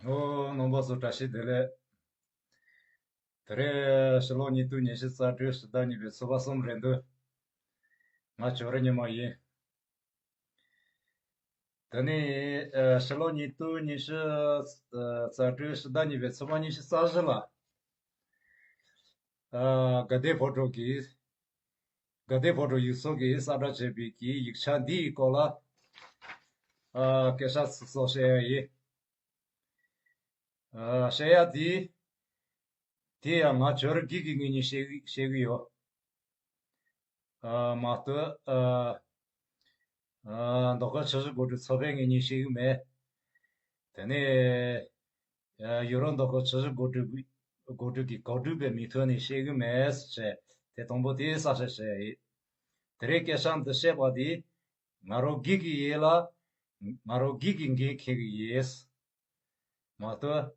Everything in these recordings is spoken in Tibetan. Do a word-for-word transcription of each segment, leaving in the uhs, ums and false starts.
ཨོ། རྣམ་པ་ཚོ་བཀྲ་ཤིས་བདེ་ལེགས། དེ་རིང་ཕྱི་ལོ་ཉིས་སྟོང་ཉི་ཤུ་རྩ་དྲུག་ཕྱི་ཟླ་གཉིས་པའི་ཚེས་པ་གསུམ་རེད་འདུག་ང་ཇོ་རི་ཉི་མ་ཡིན། དེ་ནས་ཨ་ཕྱི་ལོ་ཉིས་སྟོང་ཉི་ཤུ་རྩ་དྲུག་ཕྱི་ཟླ་གཉིས་པའི་ཚེས་པ་ཉི་ཤུ་རྩ་བཞི་ལ་ཨ་དགའ་ལྡན་ཕོ་བྲང་གི་དགའ་ལྡན་ཕོ་བྲང་ཡུལ་ཚོ་གིས་གསལ་བསྒྲགས་བྱས་པའི་གི་ཡིག་ཆ་འདིའི་སྐོར་ལ་ཨ་སྐད་ཆ་ཚིག་ཚོགས་བཤད་ཡ་ཡིན། ཨ་བཤད་ཡ་དེ། དེ་ཡང་ང་ཇོ་རི་སྒེར་གྱི་ངོས་ནས་བཤད་གི་བཤད་གི་ཡོད། ཨ་མ་གཏོགས་ཨ་ཨ་མདོ་ཁམས་ཆུ་བཞི་སྒང་དྲུག་ཚོགས་པའི་ངོས་ནས་བཤད་གི་མེད། དེ་ནས་ཨ་ཡུ་རོབ་མདོ་ཁམས་ཆུ་བཞི་སྒང་དྲུག་སྒང་དྲུག་གི་གོ་སྒྲིག་པའི་མིང་ཐོག་ནས་བཤད་གི་མེད་ཟེར་བྱས། དེ་དང་པོ་དེ་གསལ་བཤད་བྱས་ཡིན། དེ་རིང་སྐད་ཆ་འདི་བཤད་པ་དེ་ང་རང་སྒེར་གྱི་ཡིན་ལ། ང་རང་སྒེར་གྱི་འགན་འཁྱེར་གི་ཡིན། མ་གཏོགས་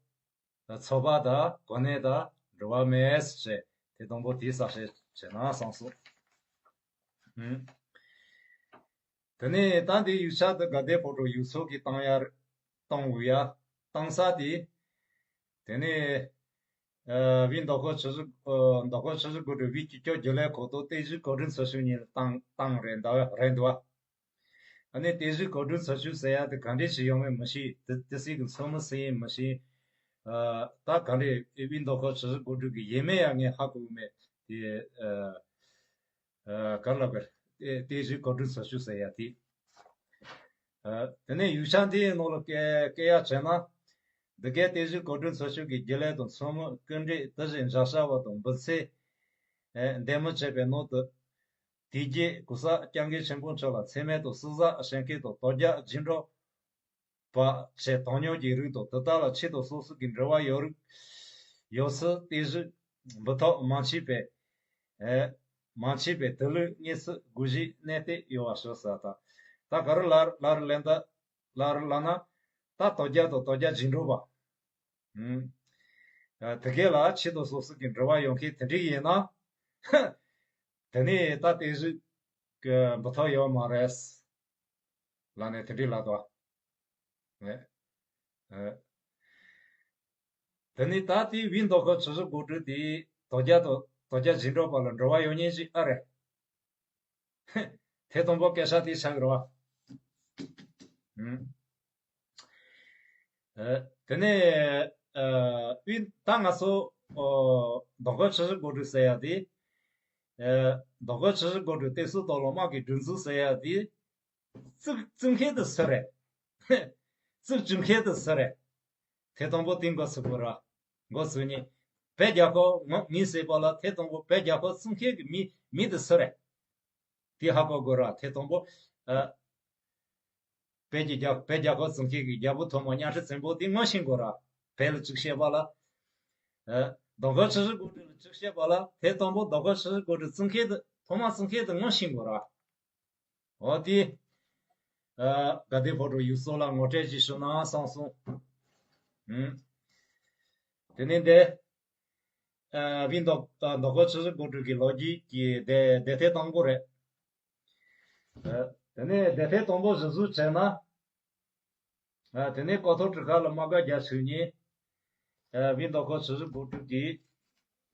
ཚོགས་པ་དང་གོ་གནས་དང་འབྲེལ་བ་མེད་ཟེར་བྱས། དེ་དང་པོ་དེ་གསལ་བཤད་བྱས་ན་བསམ་སོང་། ཨུམ། དེ་ནས་ད་འདི་ཡིག་ཆ་དེ་དགའ་ལྡན་ཕོ་བྲང་ཡུལ་ཚོ་གིས་བཏང་ཡ་བཏང་འོས་ཡ་བཏང་ས་དེ། དེ་ནས་ཨ་བོད་མདོ་ཁམས་ཆུ་བཞི་ཨ་མདོ་ཁམས་ཆུ་བཞི་སྒང་དྲུག་བོད་སྤྱི་ཁྱབ་རྒྱུན་ལས་ཁང་དང་བསྟན་བཞུགས་བཀའ་དྲིན་ཚོགས་ཆུང་གཉིས་ལ་བཏང་བཏང་རེད་འདུག་རེད་འདུག་ཨ་ནི་བསྟན་བཞུགས་བཀའ་དྲིན་ཚོགས་ཆུང་ཟེར་ཡ་དེ་ག་འདྲས་ཞིག་ཡོང་མིན་མི་ཤེས། དེ་དེ་སྲིད་ཀྱི་མཚན་མོ་ཟེར་ཡིན་མི་ཤེས། ཨ་ད་ག་འདྲས་བོད་མདོ་ཁམས་ཆུ་བཞི་སྒང་དྲུག་གི་ཡས་མས་ཡང་ངས་ཧ་གོ་གི་མེད། དེ་ཨ་ཨ་ག་ལ་བར་བསྟན་བཞུགས་བཀའ་དྲིན་ཚོགས་ཆུང་ཟེར་ཡ་དེ། ཨ་དེ་ནས་ཡིག་ཆ་འདིའི་ནང་ལ་སྐད་སྐད་ཡ་བྱས་ན། འདི་གའི་བསྟན་བཞུགས་བཀའ་དྲིན་ཚོགས་ཆུང་གི་རྒྱུན་ལས་དང་ཚོགས་མི་སྐུ་མགྲོན་དེ་བཞིན་མཇལ་བྱ་བ་དང་འབུལ་ཚད། ཨེ་འདེམས་མི་བྱས་པའི་ནང་དུ། དེ་རྗེས་གུང་སེང་སྐྱབས་མགོན་ཆེན་པོ་མཆོག་ལ་མཚན་སྨད་དང་གསེར་ཟངས་བཞེངས་མཁན་དང་དོལ་རྒྱལ་རྗེས་འགྲོ་པ་བཅས་དོན་གཉེར་གྱི་རིགས་དང་དེ་དག་ལ་ཆེད་དུ་གསོལ་གསོལ་གྱི་འབྲེལ་བ་ཡོད་རིགས་ཡོད་ཚུལ་བསྟན་བཞུགས་འབུལ་ཐོབ་མ་མཆིས་པས། ཨེ་མ་མཆིས་པས་དེ་ལུགས་དངོས་སུ་དགོངས་བཞེས་གནང་སྟེ་ཡོད་པ་ཞུ་ཟེར། ད་ད་ག་རེ་ལབ་ལབ་ལབ་ན། ལབ་ལབ་ན། ད་དོལ་རྒྱལ་དང་དོལ་རྒྱལ་རྗེས་འགྲོ་པ། ཨུམ། ཨ་དེ་གས་ལ་ཆེད་དུ་གསོལ་གསོལ་གྱི་འབྲེལ་བ་ཡོད་མཁན་དེ་འདྲ་ཡིན་ན། དེ་ནས་ད་བསྟན་བཞུགས་ཀྱི་འབུལ་ཐོབ་ཡོད་མ་རེད། ལབ་ནས་དེ་འདྲ་ལབ་འདུག་ཨེ། ཨེ། དེ་ནས་ད་དེ་བོད་མདོ་ཁམས་ཆུ་བཞི་སྒང་དྲུག་དེ་དོལ་རྒྱལ་དང་དོལ་རྒྱལ་རྗེས་འགྲོ་པ་ལ་འབྲེལ་བ་ཡོད་མཁན་ཞིག་ཨ་རེད། དེ་དང་པོ་སྐད་ཆ་དེ་ཆགས་ཀྱི་རེད་བ། ཨུམ། ཨེ། དེ་ནས་ཨ་དབུས་ད་ང་ཚོ་ཨོ་མདོ་ཁམས་ཆུ་བཞི་སྒང་དྲུག་ཟེར་ཡ་དེ། ཨེ། མདོ་ཁམས་ཆུ་བཞི་སྒང་དྲུག་བསྟན་སྲིད་དོན་ལ་དམག་གི་སྒྲིག་འཛུགས་ཟེར་ཡ་དེ། བཙུགས་བཙུགས་མཁན་དེ་སུ་རེད། བཙུགས་བཙུགས་མཁན་དེ་སུ་རེད། དེ་དང་པོ་དེ་མགོ་ཚོས་དགོས་ར། མགོ་ཚོས་ནས། བོད་རྒྱལ་ཁབ་ངོ་མི་ཟེར་པ་ལ་དེ་དང་པོ་བོད་རྒྱལ་ཁབ་བཙུགས་མཁན་གྱི་མི་མི་དེ་སུ་རེད། དེ་ཧ་གོ་དགོས་ར། དེ་དང་པོ་ཨ་བོད་ཀྱི་རྒྱལ་བོད་རྒྱལ་ཁབ་བཙུགས་མཁན་གྱི་རྒྱལ་པོ་ཐོག་མ་གཉའ་ཁྲི་བཙན་པོ་དེ་ངོ་ཤེས་དགོས་ར། བོད་ལ་གཅིག་བཤད་པ་ལ། ཨ་མདོ་ཁམས་ཆུ་བཞི་སྒང་དྲུག་ལ་གཅིག་བཤད་པ་ལ་དེ་དང་པོ་མདོ་ཁམས་ཆུ་བཞི་སྒང་དྲུག་བཙུགས་མཁན་དེ་ཐོག་མ་བཙུགས་མཁན་དེ་ངོ་ཤེས་དགོས་ར། འོ་དེ། ཨ་དགའ་ལྡན་ཕོ་བྲང་ཡུལ་ཚོ་ལ་ངོ་སྤྲོད་ཅིག་ཞུ་ན་བསམ་སོང་། ཨུམ། དེ་ནས་འདི། ཨ་བོད་མདོ་ཨ་མདོ་ཁམས་ཆུ་བཞི་སྒང་དྲུག་གི་ལོ་རྒྱུས་ཀྱི་སྡེ་སྡེ་ཐེངས་དང་པོ་རེད། ཨ་དེ་ནས་སྡེ་ཐེངས་དང་པོ་གཞི་བཟུང་བྱས་ན། ཨ་དེ་ནས་ཀོ་ཐོག་གྲུ་ཁ་ལ་དམག་སྒར་རྒྱག་ཚུགས་ཉིན། ཨ་བོད་མདོ་ཁམས་ཆུ་བཞི་སྒང་དྲུག་གི་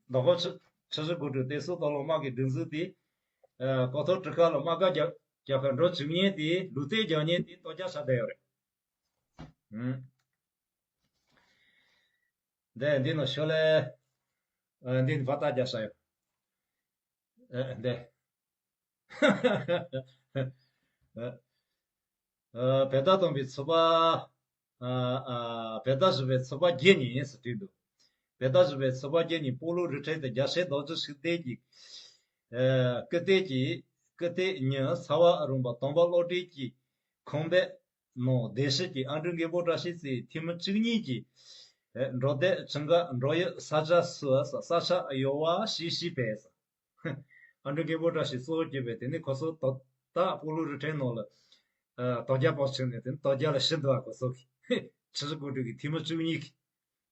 མདོ་ཁམས་ཆུ་ཆུ་བཞི་སྒང་དྲུག་བསྟན་སྲིད་དོན་ལ་དམག་གི་སྒྲིག་འཛུགས་དེ། ཨ་ཀོ་ཐོག་གྲུ་ཁ་ལ་དམག་སྒར་རྒྱག་རྒྱག་གར་འགྲོ་བཅུག་མཁན་དེ་ལུང་བསྟན་རྒྱག་མཁན་དེ་དོལ་རྒྱལ་ཆགས་བསྡད་ཡོད་རེད། ཨུམ། འདི་འདི་ནི་ཤོ་ལེ། ཨ་འདི་ནི་བ་ཏ་རྒྱག་ས་ཡོད། ཨ་འདི། ཨ་ཨ་བོད་ཟླ་སྟོན་པའི་ཚེས་པ། ཨ་ཨ་བོད་ཟླ་བཞི་པའི་ཚེས་པ་བརྒྱད་ཉིན་ཟེར་བྲིས་འདུག་བོད་ཟླ་བཞི་པའི་ཚེས་པ་བརྒྱད་ཉིན་སྤོ་ལོ་རི་ཁྲོད་དུ་རྒྱལ་སྲས་རྡོ་རྗེ་ཤུགས་ལྡན་གྱི་ཨ་སྐུ་སྟོད་ཀྱི་སྐུ་སྟོད་ཉིད་ཚ་བ་རིང་པ་དམ་པ་བློ་གྲོས་ཀྱི་ཁང་པའི་ནང་བདེ་གཤེགས་ཀྱི་ཨ་འབྲུག་མགོན་པོ་བཀྲ་ཤིས་རྩེའི་འཐུས་མི་བཅུ་གཉིས་ཀྱིས་ཨ་འབྲོག་སྡེ་ཆུང་ཁ་འབྲོག་ཡུལ་ས་ཆ་སུ་ས་ཆ་ཡོད་པ་ཞིག་ཞིག་པས། ཨ་འབྲུག་མགོན་པོ་བཀྲ་ཤིས་གཙོ་བོ་གྱུར་པའི་དེ་ནི་ཁོ་ཚོ་ད་ད་སྤོ་ལོ་རི་ཁྲོད་ནང་ལ་ཨ་དོལ་རྒྱལ་བང་ཆེན་ནས་དེ་ནི་དོལ་རྒྱལ་ལ་ཞུ་འདུག་ཨ་ཁོ་ཚོ་གི་ཆུ་བཞི་སྒང་དྲུག་གི་འཐུས་མི་བཅུ་གཉིས་ཀྱིས།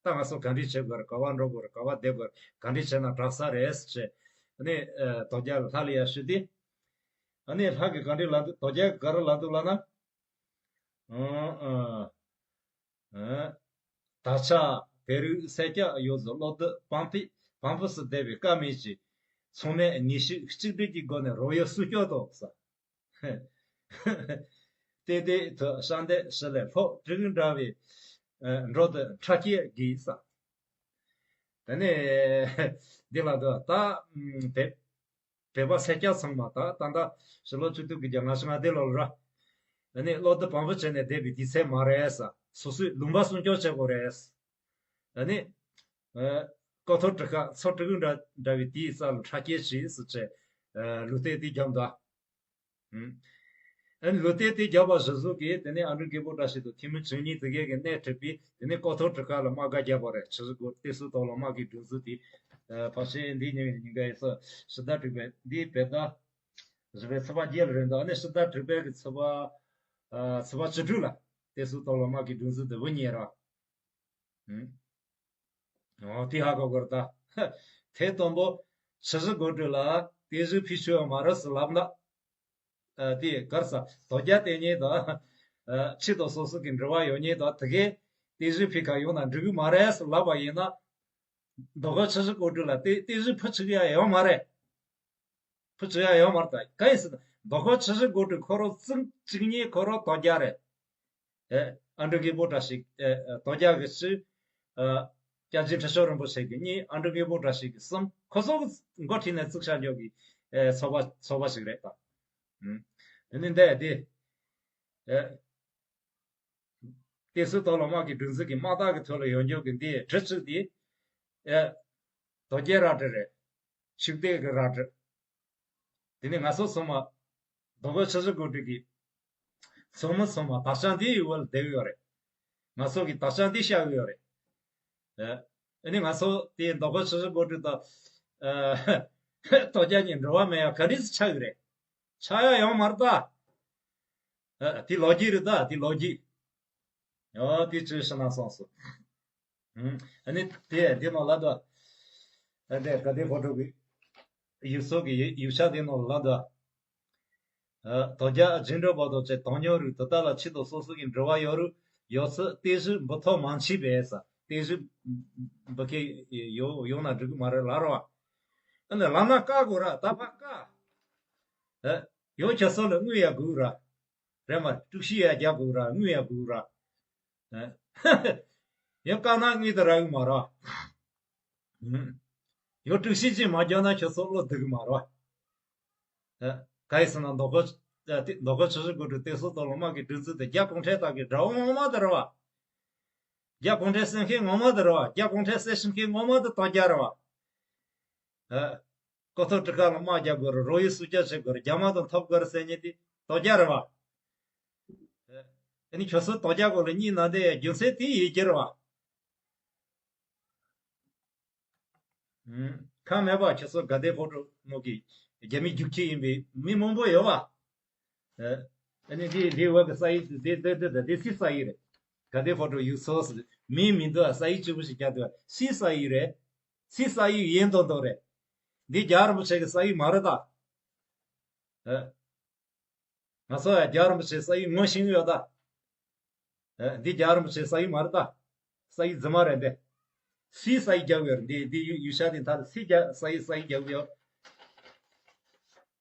ད་ང་ཚོ་ག་འདྲས་བྱེད་དགོས་རེད། ག་པར་འགྲོ་དགོས་རེད། ག་པར་བསྡད་དགོས་རེད། ག་འདྲས་བྱས་ན་དྲག་ས་རེད་ཟེར་བྱས། ཨ་ནི་ཨ་དོལ་རྒྱལ་ལ་ལྷ་ལ་ཡར་ཞུས་ཏེ། ཨ་ནི་ལྷ་གིས་ག་འདྲས་ལབ་འདུག་དོལ་རྒྱལ་གིས་ག་རེ་ལབ་འདུག་ལབ་ན། ཨ་ཨ་ཨ། དར་ཆ་བེ་རུ་སེར་སྐྱ་གཡོ་ཟོ་བློ་བདེ་བང་ཕི་བང་ཕུ་སུ་བསྡད་པའི་བཀའ་མེད་ཀྱི། ཚོང་མས་ནུས་ཤུགས་གཅིག་སྒྲིལ་གྱི་སྒོ་ནས་རོགས་ཡོད་སུ་སྐྱོ་དོག་ས། ཏེ་ཏེ་ཐུ་ཤང་ཏེ་ཤི་ལེ་ལྷོ་དྲུག་འདྲ་བའི་འགྲོ་དུ་ཁྲ་སྐྱེས་གིས་ས། དེ་ནས་འདི་ལ་དུ་ད་བེ་བེ་བ་སེ་སྐྱ་ཚང་མ་ད་ད་ད་ཕྱི་ལོ་བཅུ་དྲུག་གི་རྒྱ་ང་ཤི་ང་དེ་ལོ་ལ་ར། དེ་ནས་བློ་བདེ་བང་བུ་བྱས་ནས་བསྡད་པའི་དུས་ཚོད་མ་རེད་ས། སོ་སོའི་ལུང་པ་སྲུང་སྐྱོབ་བྱེད་དགོས་རེད་ས། དེ་ནས་ཀོ་ཐོ་ཀྲི་ཁ་ཚོ་ཀྲི་གུ་འདྲ་འདྲ་བའི་དེའི་ས་ལ་ཁྲ་སྐྱེས་བྱས་སུ་བྱས་ལུས་རྟེན་དེ་རྒྱབ་འདུག་ཨ་ནི་ལོ་ཏོག་དེ་བརྒྱབ་པ་ཞིག་གཟུགས་ཀྱིས་དེ་ནས་ཨ་འབྲུག་རྒད་པོ་བཀྲ་ཤིས་དང་ཐེ་མུ་ཆོས་ཉིད་དེ་གས་ཀྱི་སྣེ་ཁྲིད་པས་དེ་ནས་ཀོ་ཐོ་ཀྲི་ཁ་ལ་དམག་སྒར་བརྒྱབ་པ་རེད། ཆུ་བཞི་སྒོ་སྟེགས་གསུམ་ཐོག་ལ་དམག་གི་སྒྲིག་འཛུགས་དེ་ཕལ་ཆེར་འདི་ཉིན་ཉིན་འགའ་ཡི་ཚོ་ཕྱི་ཟླ་དྲུག་པའི་འདི་བེ་ད་བཞི་པའི་ཚེས་པ་བརྒྱད་ལ་རེད་འདུག་ཨ་ནི་ཕྱི་ཟླ་དྲུག་པའི་གི་ཚེས་པ་ཚེས་པ་བཅུ་དྲུག་ལ་སྟེགས་གསུམ་ཐོག་ལ་དམག་གི་སྒྲིག་འཛུགས་དེ་བུ་གཉིས་ར། ཨོ་དེ་ཧ་གོ་དགོས་རེད་ད། ཐེ་དང་པོ་ཆུ་བཞི་སྒོ་དྲུག་ལ་སྟེགས་གཞི་ཕུལ་ཆོག་མ་རེད་ཟེར་ལབ་ན། ཨ་དེ་གར་ས་དོ་རྒྱ་བསྟེན་མཁན་དང་། ཨ་ཆོས་དང་སོ་སོ་གི་འབྲེལ་བ་ཡོད་མཁན་དང་དེ་གས་སྟེགས་གཞི་ཕུལ་ག་ཡོང་ན་འགྲིག་གི་མ་རེད་ཟེར་ལབ་པ་ཡིན་ན། མདོ་ཁམས་ཆུ་བཞི་སྒོ་དྲུག་ལ་སྟེགས་སྟེགས་གཞི་ཕུལ་ཆོག་ཡ་ཡོད་མ་རེད། ཕུ་ཆུ་ཡ་ཡོད་མ་རེད་ད། ག་ཡིན་ཟེར་ན་མདོ་ཁམས་ཆུ་བཞི་སྒོ་དྲུག་ཁོ་རང་གཙོ་གཅིག་ཉིད་ཁོ་རང་དོ་རྒྱ་རེད། ཨེ་ཨ་འབྲུག་རྒད་པོ་བཀྲ་ཤིས་ཨེ་དོ་རྒྱ་གི་གཅིག་ཨ་སྐྱབས་རྗེ་ཁྲི་བྱང་རིན་པོ་ཆེ་གི་གཉིས། ཨ་འབྲུག་རྒད་པོ་བཀྲ་ཤིས་གི་གསུམ། ཁོ་ཚོ་གི་འགོ་ཁྲིད་ནས་བཙུགས་བྱ་རྒྱུ་གི་ཨེ་ཚོགས་པ་ཚོགས་པ་ཞིག་རེད་ད། ཨུམ། དེ་ནི་འདི་དེ་ཨེ། སྟེགས་གསུམ་ཐོག་ལ་དམག་གི་སྒྲིག་འཛུགས་ཀྱི་དམག་རྟགས་ཀྱི་ཐོག་ལ་ཡོང་རྒྱུ་གི་འདི་གྲི་གཅིག་དེ། ཨེ། དོ་རྒྱ་རལ་གྲི་རེད། ཕྱུགས་ལྡན་གྱི་རལ་གྲི། དེ་ནི་ང་ཚོ་ཚང་མ་མདོ་དབུས་ཆུ་བཞི་སྒོ་དྲུག་གི་ཚོགས་མི་ཚང་མ་དར་ལྕང་འདིའི་འོག་ལ་བསྡད་ཡོད་རེད། ང་ཚོ་གི་དར་ལྕང་འདི་ཤར་གི་ཡོད་རེད། ཨེ། ཨ་ནི་ང་ཚོ་དེ་མདོ་དབུས་ཆུ་བཞི་སྒོ་དྲུག་དང་། ཨེ། དོ་རྒྱ་གཉིས་འབྲེལ་བ་མེད་ཡ་ག་རེ་ཆགས་ཡོད་རེད། ཆགས་ཡ་ཡོད་མ་རེད་ད། ཨ་དེ་ལོ་རྒྱུས་རེད་ད། དེ་ལོ་རྒྱུས། ཨོ་དེ་ཅི་ཤི་ན་སོང་སོ། ཨ་ནི་དེ་འདི་ནང་ལ་དོ། ཨ་དེ་ག་དེ་ཕོ་ཊོ་གི་ཡུལ་སོགས་ཀྱི་ཡུལ་ཆ་དེ་ནང་ལ་དོ། ཨ་དོ་རྒྱ་རྗེས་འགྲོ་བར་དུ་བཅས་དོན་སྙིང་རུ་དེ་དག་ལ་ཆེད་དུ་སོ་སོ་གི་འབྲེལ་བ་ཡོད་རུ་ཡོད་ཚུལ་ཏེ་ཞུ་འབུ་ཐོག་མང་ཆེ་བས་ས། ཏེ་ཞུ་འབུ་ཁེ་ཡོ་ཡོང་ན་འགྲིག་གི་མ་རེད་ལ་རོ། ཨ་ནི་ལ་ན་ཀ་གོ་ར་ད་ཕ་ཀ། ཨ་ཡོ་ཁྱོད་སོ་ལ་དངུལ་ཡ་དགོས་ར། རེད་མ་དཀྲུག་ཤིང་ཡ་རྒྱག་དགོས་ར། དངུལ་ཡ་དགོས་ར། ཡང་དཀའ་ན་དངུལ་དུ་རག་གི་མ་ར། ཡང་དཀྲུག་ཤིང་ཅིག་མ་རྒྱག་ན་ཁྱོད་ཚོ་བློ་སྡུག་གི་མ་ར། ག་ཡིན་ཟེར་ན་མདོ་ཁ་མདོ་ཁ་ཆུ་བཞི་སྒོ་དྲུག་སྟེགས་གསུམ་ཐོག་ལ་དམག་གི་སྒྲིག་འཛུགས་དེ་རྒྱ་གུང་ཁྲན་ཏང་གི་དགྲ་བོ་ངོ་མ་དེ་ར་བ། རྒྱ་གུང་ཁྲན་བསད་མཁན་ངོ་མ་དེ་ར་བ། རྒྱ་གུང་ཁྲན་བསད་ཤི་མཁན་ངོ་མ་དེ་དོ་རྒྱ་ར་བ། ཀོ་ཐོ་ཀྲི་ཀ་ལ་དམག་རྒྱག་དགོས་རེད། རོགས་ཡུལ་སུ་སྐྱ་བྱེད་དགོས་རེད། རྒྱ་དམག་དང་འཐབ་དགོས་རེད་ཟེར་མཁན་དེ་དོ་རྒྱ་རེད་བ། ཨ་ནི་ཁྱོད་ཚོ་དོ་རྒྱ་དགོས་ལ་གཉིད་ན་དེ་རྒྱུ་མཚན་དེ་ཡིན་གྱི་རེད་བ། ཁ་མེད་པ་ཁྱོད་ཚོ་དགའ་ལྡན་ཕོ་བྲང་ནང་གི་རྒྱ་མི་རྒྱུག་ཁྱི་ཡིན་པའི་མི་མང་པོ་ཡོད་བ། ཨ་ནི་འདི་འདི་བ་གི་ས་ཡི་འདི་འདི་འདི་འདི་སི་ས་ཡི་རེད། དགའ་ལྡན་ཕོ་བྲང་ཡུལ་སོ་སི་མིང་མི་འདུག་ས་ཡི་གཅིག་པུ་ཞིག་རྒྱག་འདུག་སི་ས་ཡི་རེད། སི་ས་ཡི་ཡིན་མདོག་མདོག་རེད། འདི་རྒྱལ་བ་རིན་པོ་ཆེ་གི་ས་ཡི་མ་རེད་ད། ཨ། ང་ཚོ་ཡང་རྒྱལ་བ་རིན་པོ་ཆེ་ས་ཡི་ངོ་ཤེས་ཀྱི་ཡོད་ད། ཨ། འདི་རྒྱལ་བ་རིན་པོ་ཆེ་ས་ཡི་མ་རེད་ད། ས་ཡི་རྫུན་མ་རེད་འདི། སི་ས་ཡི་རྒྱག་གི་ཡོད་རེད། འདི་འདི་ཡུ་ཡུལ་ཤ་དེ་མཐའ་ལ་སི་རྒྱ་ས་ཡི་ས་ཡི་རྒྱག་གི་ཡོད།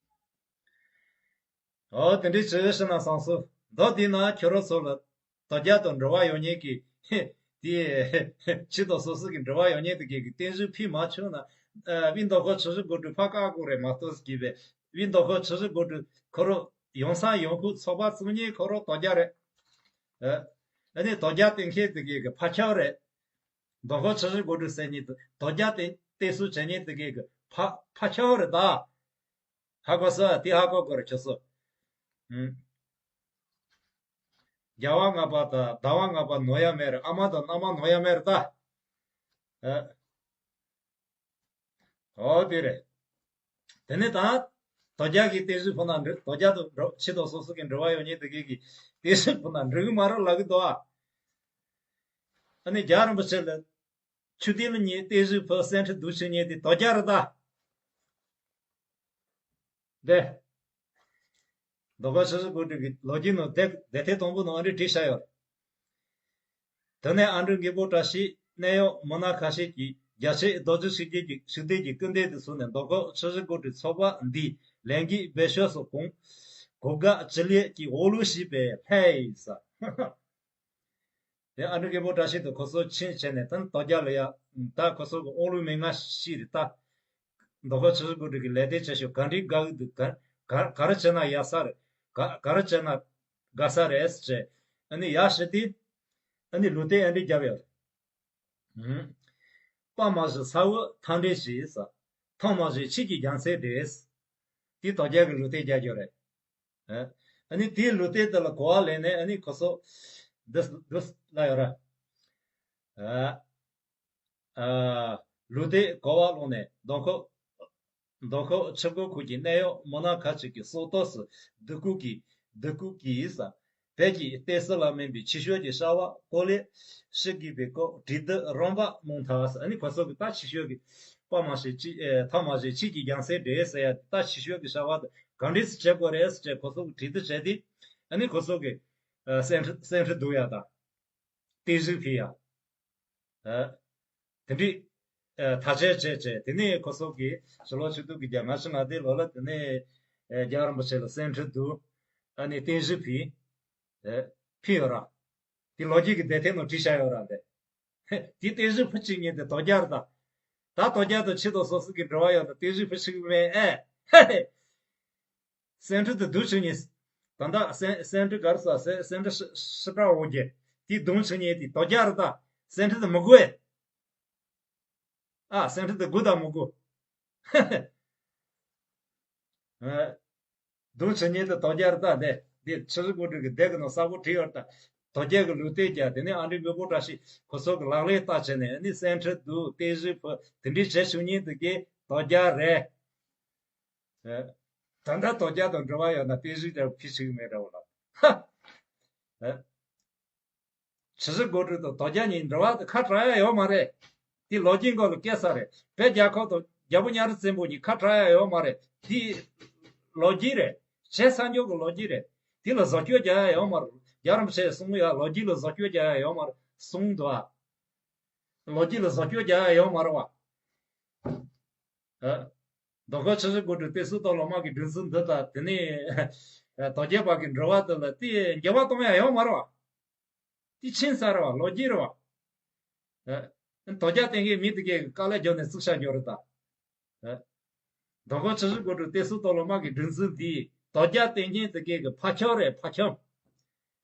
ཨོ་དེ་འདྲའི་ཅི་ཞིག་ན་བསམ་སོང་། མདོ་འདི་ན་ཁྱོད་རང་ཚོ་ལ་དོ་རྒྱ་དང་འབྲེལ་བ་ཡོད་མཁན་གྱི་དེ་ཕྱི་དང་སོ་སོ་གི་འབྲེལ་བ་ཡོད་མཁན་དེ་གས་ཀྱི་བསྟན་བཅོས་ཕུལ་མ་བྱུང་ན། ཨ་བི་མདོ་ཁ་ཆུ་བཞི་སྒོ་དྲུག་ཕ་ཀ་ཀོ་རེད་མ་གཏོགས་གི་བས་བི་མདོ་ཁ་ཆུ་བཞི་སྒོ་དྲུག་ཁོ་རང་ཡོང་ས་ཡོང་ཁུལ་ཚོགས་པ་བཙུགས་མཁན་ཁོ་རང་དོ་རྒྱ་རེད། ཨ་ཨ་ནི་དོ་རྒྱ་བསྟེན་མཁན་དེ་གས་ཀྱི་ཕ་ཁྱབ་རེད། མདོ་ཁ་ཆུ་བཞི་སྒོ་དྲུག་ཟེར་མཁན་དེ་དོ་རྒྱ་བསྟེན་བསྟེན་གསོལ་བྱེད་མཁན་དེ་གས་ཀྱི་ཕ་ཕ་ཁྱབ་རེད་ད། ཧ་གོ་སོང་། དེ་ཧ་གོ་དགོས་རེད་ཁྱོད་ཚོ། ཨུམ། རྒྱལ་བ་ལྔ་པ་དང་ཟླ་བ་ལྔ་པ་ནོར་ཡ་མེད་རེད། ཨ་མ་དང་མནའ་མ་ནོར་ཡ་མེད་རེད་ད། ཨ། ཨོ་དེ་རེད། དེ་ནས་ད་དོ་རྒྱ་གི་བསྟན་བཅོས་ཕུལ་ན་འགྲིག་དོ་རྒྱ་དང་འགྲོ་ཕྱི་དང་སོ་སོ་གི་འབྲེལ་བ་ཡོད་མཁན་དེ་གས་ཀྱི་བསྟན་བཅོས་ཕུལ་ན་འགྲིག་གི་མ་རེད་ལབ་གི་འདུག་ཨ། ཨ་ནི་རྒྱལ་བ་རིན་པོ་ཆེ་ལ། ཆུ་ཏི་ལ་ཉེ་ཏེ་ཞུ་ཕོ་སེན་ཁྲི་དུ་ཆུ་ཉེ་ཏི་དོ་རྒྱ་ར་ད། དེ། མདོ་ཁ་ཆུ་བཞི་སྒོ་དྲུག་གི་ལོ་རྒྱུས་ནང་དེ་དེ་ཐེ་དང་པོ་ནང་རེ་བྲིས་བཞག་ཡོད། དེ་ནས་ཨ་འབྲུག་མགོན་པོ་བཀྲ་ཤིས་གནད་ཡོད་མི་སྣ་ཁ་ཤས་ཀྱིས་རྒྱལ་སྤྱིའི་རྡོ་རྗེ་ཤུགས་ལྡན་གྱི་ཤུགས་ལྡན་གྱི་སྐུ་མདུན་དུ་བསུས་ནས་མདོ་ཁམས་ཆུ་བཞི་སྒང་དྲུག་ཚོགས་པ་འདིའི་ལས་འགུལ་སྤེལ་ཕྱོགས་སུ་གོང་གོ་སྐབས་ཅི་ལེགས་ཀྱི་འོག་ལུགས་ཤིག་པས་ལྷས་ས། དེ་ཨ་འབྲུག་མགོན་པོ་བཀྲ་ཤིས་དང་ཁོ་ཚོ་ཕྱིན་བྱས་ནས་ད་དོལ་རྒྱལ་ལ་ཡ། ད་ཁོ་ཚོ་གི་དབང་ལུང་མན་ངག་ཤིག་རེད་ད། མདོ་ཁམས་ཆུ་བཞི་སྒང་དྲུག་གི་ལས་དོན་བྱེད་ཕྱོགས་ག་འདྲའི་དགའ་གི་འདུག་ག་ག་ག་རེ་བྱས་ན་ཡག་ས་རེད། ག་ག་རེ་བྱས་ན་དགའ་ས་རེད་ཟེར། ཨ་ནི་ཡག་ཤོས་དེ་ཨ་ནི་ལུང་བསྟན་ཨ་འདྲ་བརྒྱབ་ཡོད་རེད། ཨུམ། དཔའ་མ་བཞི་ས་འོག་མཐའ་འདྲེན་བྱེད་ས། ཐང་མ་བཞི་ཆོས་ཀྱི་རྒྱལ་མཚན་སྒྲོགས། དེ་དོལ་རྒྱལ་གི་ལུང་བསྟན་རྒྱག་རྒྱུ་རེད། ཨ་ནི་དེའི་ལུང་བསྟན་དེ་ལ་གོ་བ་ལེན་ནས་ཨ་ནི་ཁོ་ཚོ་འདི་འདི་ལ་ཡོད་ར། ཨ། ཨ། ལུང་བསྟན་གོ་བ་བླངས་ནས་མདོ་ཁམས་མདོ་ཁམས་ཆུ་བཞི་སྒང་དྲུག་གི་གནད་ཡོད་མི་སྣ་ཁག་ཅིག་གི་སྲོག་ཐོག་སུ་སྡུག་སྐུལ་གྱིས་སྡུག་སྐུལ་གྱིས་ས། བོད་ཀྱི་བསྟན་སྲིད་ལ་སྨན་པའི་ཆོས་ཕྱོགས་ཀྱི་བྱ་བ་སྐོར་ལས་ཞུ་དགོས་པའི་སྐོར་བྲིས་འདི་རོང་པ་རྨོངས་ཐལ་ཟེར། ཨ་ནི་ཁོ་ཚོ་གི་ད་ཆོས་ཕྱོགས་ཀྱི་དཔའ་མ་བྱས་ཆོས་ཨེ་ཐང་མ་བྱས་ཆོས་ཀྱི་རྒྱལ་མཚན་སྒྲོགས་ཟེར་ཡ་ད་ཆོས་ཕྱོགས་ཀྱི་བྱ་བ་དེ་ག་འདྲས་སེ་བྱེད་དགོས་རེད་ཟེར་བྱས་ཁོ་ཚོ་གི་བྲིས་འདི་བྱས་ཏེ་ཨ་ནི་ཁོ་ཚོ་གི་ཨ་སེམས་ཁྲལ་སེམས་ཁྲལ་སྡུག་ཡ་དང་བརྟན་བཞུགས་ཕུལ་ཡ། ཨ་དེ་འདྲས་ཨ་ཐག་བཅད་བྱས་བྱས་དེ་ནས་ཁོ་ཚོ་གི་ཕྱི་ལོ་ཆིག་སྟོང་དགུ་བརྒྱ་ལྔ་བཅུ་ང་བདུན་ལོ་ལ་དེ་ནས་ཨ་རྒྱལ་བ་རིན་པོ་ཆེ་ལ་སེམས་ཁྲལ་སྡུག་ཨ་ནི་བརྟན་བཞུགས་ཕུལ། ཨེ། ཕུལ་ཡོད་ར། དེ་ལོ་རྒྱུས་ཀྱི་དེབ་ཐེར་ནང་བྲིས་བཞག་ཡོད་ར་དེ། དེ་བརྟན་བཞུགས་ཕུལ་བཅུག་མཁན་དེ་དོལ་རྒྱལ་རེད་ད། ད་དོལ་རྒྱལ་དང་ཆོས་དང་སྲོལ་སྲིད་ཀྱི་འབྲེལ་བ་ཡོད་ན་བརྟན་བཞུགས་ཕུལ་བཅུག་མེད་ཨེ། སེམས་ཁྲལ་དེ་སྡུག་བྱུང་མཁན། ད་ལྟ་སེམས་སེམས་ཁྲལ་ག་རེ་ཟ་སེམས་སེམས་ཁྲལ་ཧྲི་ཧྲི་ཀྲག་འོང་རྒྱུ། དེ་སྡུག་བྱུང་མཁན་དེ་དོལ་རྒྱལ་རེད་ད། སེམས་ཁྲལ་དེ་མི་དགོས། ཨ་སེམས་ཁྲལ་དེ་དགོས་དང་མི་དགོས། ཨ། སྡུག་བྱུང་མཁན་དེ་དོལ་རྒྱལ་རེད་ད། འདི་འདི་ཆུ་བཞི་སྒང་དྲུག་གི་དེབ་ཀྱི་ནང་གསལ་པོ་བྲིས་ཡོད་རེད་ད། དོལ་རྒྱལ་གྱི་ལུང་བསྟན་རྒྱག་དེ་ནས་ཨ་འབྲུག་མགོན་པོ་བཀྲ་ཤིས་ཁོ་ཚོ་གི་ལག་ལེན་བསྟར་བྱས་ནས་ནི་སེམས་ཁྲལ་སྡུག་བརྟན་བཞུགས་ཕུལ་དེ་འདྲའི་བྱེད་བཅུག་མཁན་དེ་གི་དོལ་རྒྱལ་རེད། ཨེ། ད་ལྟ་དོལ་རྒྱལ་དང་འབྲེལ་བ་ཡོད་ན་བརྟན་བཞུགས་དེ་ཕུལ་བཅུག་མེད་འདྲ་བོ་ལ། ཧ། ཨེ། ཆུ་བཞི་སྒང་དྲུག་དང་དོལ་རྒྱལ་གཉིས་འབྲེལ་བ་དེ་ཁ་བྲལ་ཡ་ཡོད་མ་རེད། དེ་ལོ་རྒྱུས་སྐོར་ལ་སྐད་ཆ་རེད། བོད་རྒྱལ་ཁབ་དང་རྒྱལ་པོ་གཉའ་ཁྲི་བཙན་པོ་གཉིས་ཁ་བྲལ་ཡ་ཡོད་མ་རེད། དེ་ལོ་རྒྱུས་རེད། བྱས་ཙང་ཁྱོད་ཀྱི་ལོ་རྒྱུས་རེད། དེ་ལ་བཟོ་བཅོས་རྒྱག་ཡ་ཡོད་མ་རེད། རྒྱལ་བ་རིན་པོ་ཆེས་གསུངས་ཡ་ལོ་རྒྱུས་ལ་བཟོ་བཅོས་རྒྱག་ཡ་ཡོད་མ་རེད་གསུངས་འདུག་ཨ། ལོ་རྒྱུས་ལ་བཟོ་བཅོས་རྒྱག་ཡ་ཡོད་མ་རེད་བ། ཨ། མདོ་ཁམས་ཆུ་བཞི་སྒང་དྲུག་བསྟན་སྲིད་སྟོད་ལུང་དམག་གི་སྒྲིག་འཛུགས་འདི་དང་དེ་ནས་དོལ་རྒྱལ་བར་གྱི་འབྲེལ་བ་དེ་ལ་དེ་འགྱུར་བ་གཏོང་ཡ་ཡོད་མ་རེད་བ། དེ་ཕྱིན་ཚར་བ་ལོ་རྒྱུས་རེད་བ། ཨ། དོལ་རྒྱལ་བསྟེན་མཁན་མི་དེ་གས་དཀའ་ལས་བརྒྱབ་ནས་བཙུགས་བཞག་རྒྱུ་རེད་ད། ཨ། མདོ་ཁམས་ཆུ་བཞི་སྒང་དྲུག་བསྟན་སྲིད་སྟོད་ལུང་དམག་གི་སྒྲིག་འཛུགས་འདིས་དོལ་རྒྱལ་བསྟེན་མཁན་དེ་གས་ཀྱི་ཕ་ཁྱོ་རེད་ཕ་ཁྱོ།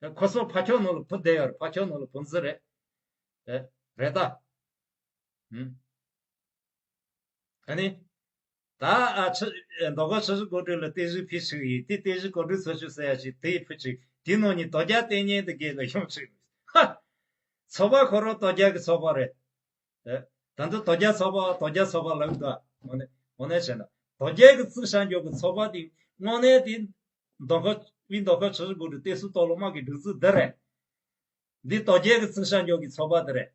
ཨ། ཁོ་ཚོ་ཕ་ཁྱོ་ནང་ལ་བུ་བསྡད་ཡོད་རེད། ཕ་ཁྱོ་ནང་ལ་བུ་འཛིན་རེད། ཨ། རེད་ད། ཨུམ། ཨ་ནི། ད་ཨ་ཆུ་མདོ་ཁམས་ཆུ་བཞི་སྒང་དྲུག་ལ་བརྟན་བཞུགས་ཕུལ་བཅུག་ཡིན། དེ་བརྟན་བཞུགས་གོ་སྒྲིག་ཚོགས་ཆུང་ཟེར་ཡ་ཞིག་དེ་ཕུལ་བཅུག་དེའི་ནང་ནས་དོལ་རྒྱལ་བསྟེན་མཁན་དེ་གས་ལ་ཡོང་བཅུག་ཧ། ཚོགས་པ་ཁོ་རང་དོལ་རྒྱལ་གྱི་ཚོགས་པ་རེད། ཨེ། ད་དུང་དོལ་རྒྱལ་ཚོགས་པ་དོལ་རྒྱལ་ཚོགས་པ་ལབ་འདུག་དངོས་གནས་དངོས་གནས་བྱས་ན་དོལ་རྒྱལ་གྱི་བཙུགས་བཞག་རྒྱུ་གི་ཚོགས་པ་དེ་དངོས་གནས་དེ་མདོ་ཁམས་དབུས་མདོ་ཁམས་ཆུ་བཞི་སྒང་དྲུག་བསྟན་སྲིད་སྟོད་ལུང་དམག་གི་སྒྲིག་འཛུགས་འདི་རེད། འདི་དོལ་རྒྱལ་གྱི་བཙུགས་བཞག་རྒྱུ་གི་ཚོགས་པ་དེ་རེད།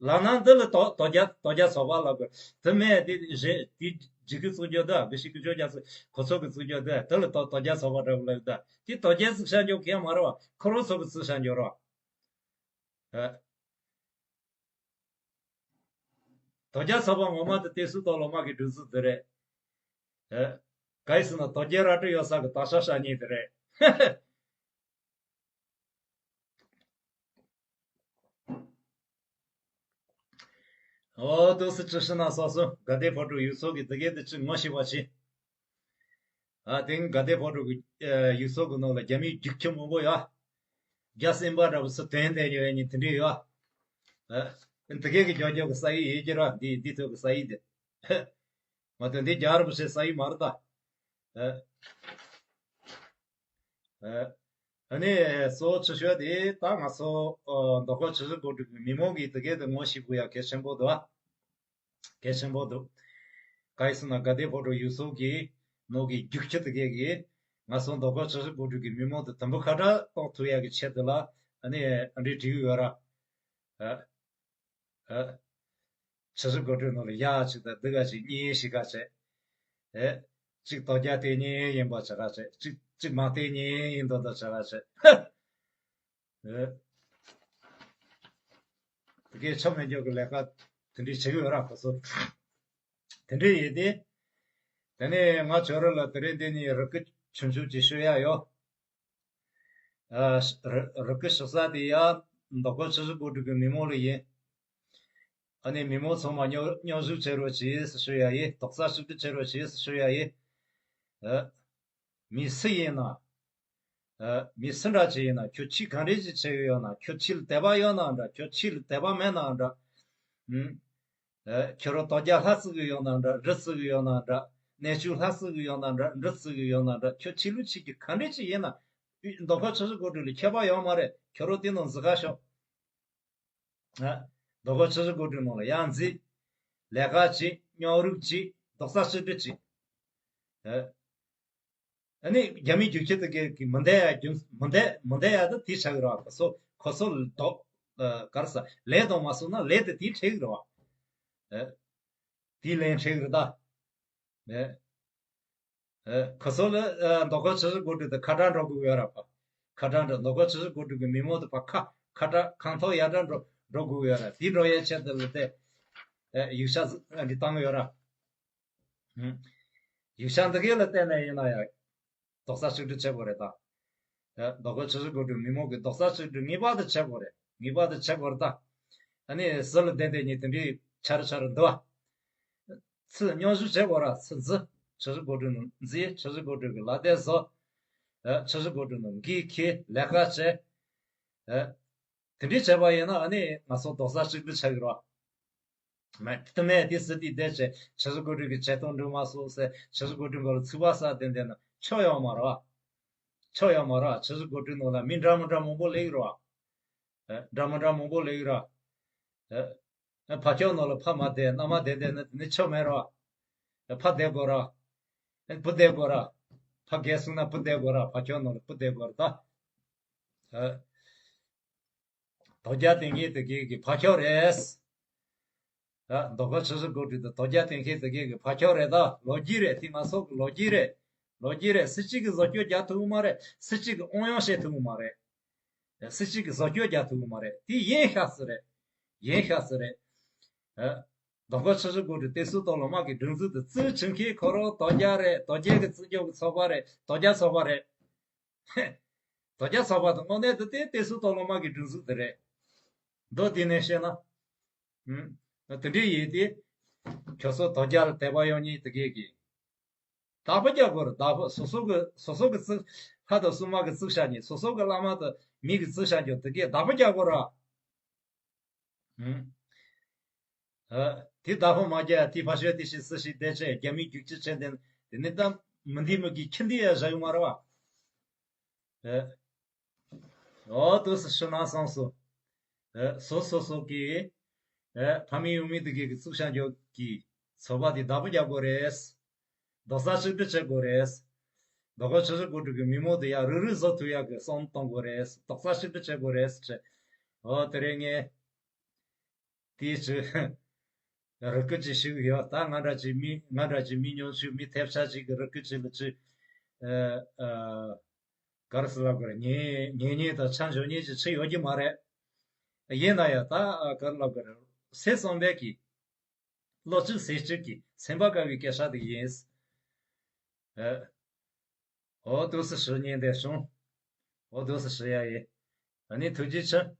ལབ་ན་འདི་ལ་དོ་དོལ་རྒྱལ་དོལ་རྒྱལ་ཚོགས་པ་ལབ་དགོས། དེ་མེད་དེ་གཞན་དེ་འཇིགས་སྐུལ་བཙུགས་རྒྱུ་འདི་དགེ་བཤེས་ཀུན་སྐྱོང་རྒྱ་མཚོ་ཁོ་ཚོ་གི་བཙུགས་རྒྱུ་འདི་དེ་ལ་དོ་དོལ་རྒྱལ་ཚོགས་པ་འདྲ་བོ་ལབ་ད། དེ་དོལ་རྒྱལ་བཙུགས་བཞག་རྒྱུ་གང་ཡང་མ་རེད་བ། ཁོ་རང་ཚོ་གི་བཙུགས་བཞག་རྒྱུ་རེད་བ། ཨ། དོལ་རྒྱལ་ཚོགས་པ་ངོ་མ་དེ་བསྟན་སྲིད་སྟོད་ལུང་དམག་གི་སྒྲིག་འཛུགས་དེ་རེད། ཨ། ག་ཡིན་ཟེར་ན་དོལ་རྒྱལ་རལ་གྲི་ཡོད་ས་གི་དར་ཆ་ཤར་མཁན་དེ་རེད། ཨོ་ཏོག་སི་ཅི་ཤི་ན་སོ་སོ་དགའ་ལྡན་ཕོ་བྲང་ཡུལ་ཚོ་གི་དེ་གའི་དེ་ཅི་ངོ་ཤེས་པ་ཆེ། ཨ་དེང་དགའ་ལྡན་ཕོ་བྲང་གི་ཨ་ཡུལ་ཚོ་གི་ནང་ལ་རྒྱ་མིའི་རྒྱུག་ཁྱི་མང་པོ་ཡོད། རྒྱ་སེམས་པ་འདྲ་བོ་སུ་དོན་དེ་ཉོ་ཡ་ཉིན་དེ་འདྲས་ཡོད། ཨ་དེ་གའི་གི་ཇོ་ཇོ་གི་ས་ཡི་ཡེ་ཀྱི་ར་འདི་འདི་ཚོ་གི་ས་ཡི་དེ། མ་གཏོགས་འདི་རྒྱལ་རབས་ཆེ་ས་ཡི་མ་རེད་ད། ཨ། ཨ་ནི་གཙོ་བོ་ཆེ་ཤོས་དེ་ད་ང་ཚོ་ཨ་མདོ་ཁམས་ཆུ་བཞི་སྒང་དྲུག་གི་མི་མང་གིས་དེ་གའི་དེ་ངོ་ཤེས་དགོས་ཡ་གལ་ཆེན་པོ་འདུག་གལ་ཆེན་པོ་འདུག་ག་ཡིན་ཟེར་ན་དགའ་ལྡན་ཕོ་བྲང་ཡུལ་ཚོ་གི་ནང་གི་རྒྱུག་ཁྱི་དེ་གའི་གིས་ང་ཚོ་མདོ་ཁམས་ཆུ་བཞི་སྒང་དྲུག་གི་མི་མང་དེ་དུམ་བུ་ཁ་གྲག་གཏོང་ཐུབ་ཡ་གི་ཆེད་དུ་ལ་ཨ་ནི་ཨ་འདྲའི་བྲིས་ཡོད་ར། ཨ། ཨ། ཆུ་བཞི་སྒང་དྲུག་ནང་ལ་ཡག་ཅིག་དང་སྡུག་ག་ཅིག་གཉིས་ཤིག་ག་བྱས། ཨེ། གཅིག་དོལ་རྒྱལ་བསྟེན་མཁན་ཡིན་པ་ཆ་ག་བྱས། གཅིག་གཅིག་མ་བསྟེན་མཁན་ཡིན་མདོག་མདོག་ཆ་ག་བྱས། ཨེ། དགེ་ཆོ་མེད་རྒྱུ་གི་ལས་ཀ་དེ་འདྲའི་བྱེད་ཀྱི་ཡོད་ར་ཁོ་ཚོ། དེ་འདྲའི་ཡིན་ཏེ། དེ་ནས་ང་ཇོ་རུ་ལ་དེ་རིང་འདི་ནས་རི་སྐུ་ཆུང་ཆུང་ཅིག་ཞུ་ཡ་ཡོད། ཨ། རི་རི་སྐུ་ཞུ་ས་དེ་ཡ་མདོ་ཁམས་ཆུ་བཞི་སྒང་དྲུག་གི་མི་མང་ལ་ཡིན། ཨ་ནི་མི་མང་ཚང་མ་མཉམ་མཉམ་ཞུགས་བྱེད་རོགས་བྱེད་ཟེར་ཞུ་ཡ་ཡིན། རྡོག་རྩ་གཅིག་སྒྲིལ་བྱེད་རོགས་བྱེད་ཟེར་ཞུ་ཡ་ཡིན། ཨ། མི་སུ་ཡིན་ན། ཨ། མི་སུ་འདྲ་ཅིག་ཡིན་ན་ཁྱོད་ཆེད་ག་འདྲས་ཅིག་བྱེད་གི་ཡོད་ན། ཁྱོད་ཆེད་ལ་དད་པ་ཡོད་ན་འདྲ། ཁྱོད་ཆེད་ལ་དད་པ་མེད་ན་འདྲ། ཨུམ། ཨ། ཁྱོད་རང་དོལ་རྒྱལ་ལྷ་བརྩི་གི་ཡོད་ན་འདྲ། རི་བརྩི་གི་ཡོད་ན་འདྲ། གནས་ཆུང་ལྷ་བརྩི་གི་ཡོད་ན་འདྲ། འབྲི་བརྩི་གི་ཡོད་ན་འདྲ། ཁྱོད་ཆེད་ལུགས་ཆེད་ཀྱི་ག་འདྲས་ཅིག་ཡིན་ན། མདོ་ཁམས་ཆུ་བཞི་སྒང་དྲུག་ལ་ཁྱད་པར་ཡོད་མ་རེད། ཁྱོད་རང་དེ་ནང་འཛུལ་ག་ཤོག་ཨ། མདོ་ཁམས་ཆུ་བཞི་སྒང་དྲུག་ནང་ལ་ཡར་འཛུལ། ལས་ཀ་བྱེད། མཉམ་རུབ་བྱེད། རྡོག་རྩ་གཅིག་སྒྲིལ་བྱེད། ཨ། ཨ་ནི་རྒྱ་མི་རྒྱུག་ཁྱི་དེ་གའི་གི་མི་འདའ་ཡ་རྒྱུ་མི་འདའ་མི་འདའ་ཡ་དེ་དེ་ཆགས་ཀྱི་རེད་བ། ཁོ་ཚོ་ཁོ་ཚོ་ལ་རྡོག་ཨ། ག་རེ་ཟ། ལན་གཏོང་མ་སོང་ན་ལན་དེ་དེ་འཕྲད་ཀྱི་རེད་བ། ཨ། དེ་ལན་འཕྲད་ཀྱི་རེད་ད། ཨ། ཨ། ཁོ་ཚོ་ལ་ཨ། མདོ་ཁམས་ཆུ་བཞི་སྒང་དྲུག་དེ་ཁ་གྲག་འགྲོ་དགོས་ཡོད་ར་ཕ། ཁ་གྲག་འགྲོ། མདོ་ཁམས་ཆུ་བཞི་སྒང་དྲུག་གི་མི་མང་དེ་ཕ་ཁ་ཁ་གྲག་ཁང་ཐོག་ཡར་གྲག་འགྲོ་འགྲོ་དགོས་ཡོད་ར། དེ་འགྲོ་ཡའི་ཆེད་དུ་ལ་དེ་ཨ། ཡིག་ཆ་འདི་བཏང་ཡོད་ར། ཡིག་ཆ་འདི་གའི་ལ་བལྟས་ནས་ཡིན་ན་ཡང་རྡོག་རྩ་གཅིག་སྒྲིལ་བྱེད་དགོས་རེད་ད། ཨ། མདོ་ཁམས་ཆུ་བཞི་སྒང་དྲུག་མི་མང་གི་རྡོག་རྩ་གཅིག་སྒྲིལ་ངེས་པར་དུ་བྱེད་དགོས་རེད། ངེས་པར་དུ་བྱེད་དགོས་རེད་ད། ཨ་ནི་ཟུར་ལ་བསྡད་བསྡད་ཉིན་དེ་འདྲའི་ཆ་རེ་ཆ་རེ་འདུག་བ། ཚུར་མཉམ་ཞུགས་བྱེད་དགོས་ར། ཚུར་འཛུལ། ཆུ་བཞི་སྒང་དྲུག་ནང་འཛུལ། ཆུ་བཞི་སྒང་དྲུག་གི་ལག་དེབ་བཟོ། ཨ། ཆུ་བཞི་སྒང་དྲུག་ནང་འགན་འཁྱེར་ལས་ཀ་བྱེད། ཨ། དེ་འདྲའི་བྱས་པ་ཡིན་ན་ཨ་ནི་ང་ཚོ་རྡོག་རྩ་གཅིག་སྒྲིལ་བྱ་གི་རེད་བ། མེད་དེ་མེད་དེ་སྲིད་དེ་བསྡད་བྱས་ཆུ་བཞི་སྒང་དྲུག་གི་བྱེད་སྟངས་འགྲིག་མ་སོང་ཟེར། ཆུ་བཞི་སྒང་དྲུག་སྒང་ལ་ཚིག་པ་ཟ་བསྡད་བསྡད་ན་ཆོ་ཡོང་མ་རེད་བ། ཆོ་ཡོང་མ་རེད་བ། ཆུ་བཞི་སྒང་དྲུག་ནང་ལ་མི་འདྲ་མི་འདྲ་མང་པོ་སླེབས་ཀྱི་རེད་བ། ཨ། འདྲ་མི་འདྲ་མང་པོ་སླེབས་ཀྱི་རེད་བ། ཨ། ཨ། ཕ་ཁྱོད་ནང་ལ་ཕ་མ་བསྡད་མནའ་མ་བསྡད་བསྡད་ན་དེ་ནི་ཆོ་མེད་རེད་བ། ཨ། ཕ་བསྡད་དགོས་རེད་བ། ཨ། བུ་བསྡད་དགོས་རེད་བ། ཕ་རྒས་སོང་ན་བུ་བསྡད་དགོས་རེད་བ། ཕ་ཁྱོད་ནང་ལ་བུ་བསྡད་དགོས་རེད་ད། ཨ། དོལ་རྒྱལ་བསྟེན་མཁན་དེ་གའི་གི་ཕ་ཁྱོ་རེད། ཨ། མདོ་ཁམས་ཆུ་བཞི་སྒང་དྲུག་དེ་དོལ་རྒྱལ་བསྟེན་མཁན་དེ་གའི་གི་ཕ་ཁྱོ་རེད་ད། ལོ་རྒྱུས་རེད། དེ་ང་ཚོ་གི་ལོ་རྒྱུས་རེད། ལོ་རྒྱུས་རེད། སུ་གཅིག་གིས་བཟོ་བཅོས་རྒྱག་ཐུབ་ཀྱི་མ་རེད། སུ་གཅིག་གིས་ཨང་དབྱང་བྱེད་ཐུབ་ཀྱི་མ་རེད། སུ་གཅིག་གིས་བཟོ་བཅོས་རྒྱག་ཐུབ་ཀྱི་མ་རེད། དེ་ཡིན་ཤག་ས་རེད། ཡིན་ཤག་ས་རེད། ཨ། མདོ་ཁམས་ཆུ་བཞི་སྒང་དྲུག་བསྟན་སྲིད་གཏོང་ལམ་དམག་གི་སྒྲིག་འཛུགས་དེ་བཙུགས་བྱེད་མཁན་ཁོ་རང་དོལ་རྒྱལ་རེད། དོལ་རྒྱལ་གྱིས་བཙུགས་རྒྱུ་གི་ཚོགས་པ་རེད། དོལ་རྒྱལ་ཚོགས་པ་རེད། དོལ་རྒྱལ་ཚོགས་པ་དང་དངོས་གནས་དུ་དེ་བསྟན་སྲིད་གཏོང་ལམ་དམག་གི་སྒྲིག་འཛུགས་དེ་རེད། མདོར་བསྡུས་ནས་བཤད་ན། ཨུམ། དེ་འདྲའི་ཡིན་ཏེ། ཁྱོད་ཚོ་དོལ་རྒྱལ་ལ་དད་པ་ཡོད་མཁན་དེ་གས་ཀྱིས། བདག་པོ་རྒྱག་དགོས་རེད། བདག་པོ་སོ་སོ་གི་སོ་སོ་གི་བཙུགས། ལྷ་དང་སྲུང་མ་གི་བཙུགས་བཞག་མཁན། སོ་སོ་གི་བླ་མ་དང་མི་གི་བཙུགས་བཞག་རྒྱུ་དེ་གས་བདག་པོ་རྒྱག་དགོས་རེད། ཨུམ། ཨ། དེ་བདག་པོ་མ་རྒྱག་དེ་ཕ་ཤོད་དེ་ཤི་སུ་ཤི་བསྡད་བྱས་རྒྱ་མི་རྒྱུག་ཁྱི་བྱས་དེ་དེ་ནི་ད་མི་འདི་མི་གི་ཁྱི་འདི་ཡ་བཞག་ཡོད་མ་རེད་བ། ཨ། འོ་དུ་སུ་ཤི་ན་སོང་སོ། ཨ། སོ་སོ་སོ་གི། ཨ། ཕ་མེས་ཡུལ་མེས་དེ་གི་གི་བཙུགས་བཞག་རྒྱུ་གི་ཚོགས་པ་དེ་བདག་པོ་རྒྱག་དགོས་རེད། རྡོག་རྩ་གཅིག་སྒྲིལ་བྱེད་དགོས་རེད། མདོ་ཁམས་ཆུ་བཞི་སྒང་དྲུག་གི་མི་མང་དེ་ཡ་རུག་རུག་བཟོ་ཐུབ་ཡག་གི་བསམ་བློ་གཏོང་དགོས་རེད། རྡོག་རྩ་གཅིག་སྒྲིལ་བྱེད་དགོས་རེད་ཟེར། འོ་དེ་རིང་ངས་དེའི་ཚུལ་རུ་སྐུལ་ཅིག་ཞུ་གི་ཡོད། ད་ང་འདྲ་ཅིག་མི་ང་འདྲ་ཅིག་མི་ཉུང་ཤོས་མི་ཐེབས་ཆག་ཅིག་གི་རུ་སྐུལ་ཅིག་ལ་ཅིག་ཨ། ཨ། ག་རེ་ཟེར་ལབ་དགོས་རེད། ཉན་ཉན་མཁན་དང་ཆ་འཇོག་མཁན་ཅིག་ཅིག་ཡོད་ཀྱི་མ་རེད། ཡིན་ན་ཡང་ད་ག་རེ་ལབ་དགོས་རེད། སེམས་བསམ་པའི་གི་བློ་གཅིག་ཟས་གཅིག་གི་སེམས་པ་དགའ་བའི་སྐད་ཆ་དེ་ཡིན། ཨ། འོ་དུ་སུ་ཞུ་ཉན་བསྡད་སོང་། འོ་དུ་སུ་ཞུ་ཡ་ཡིན། ཨ་ནི་ཐུགས་རྗེ་ཆེ།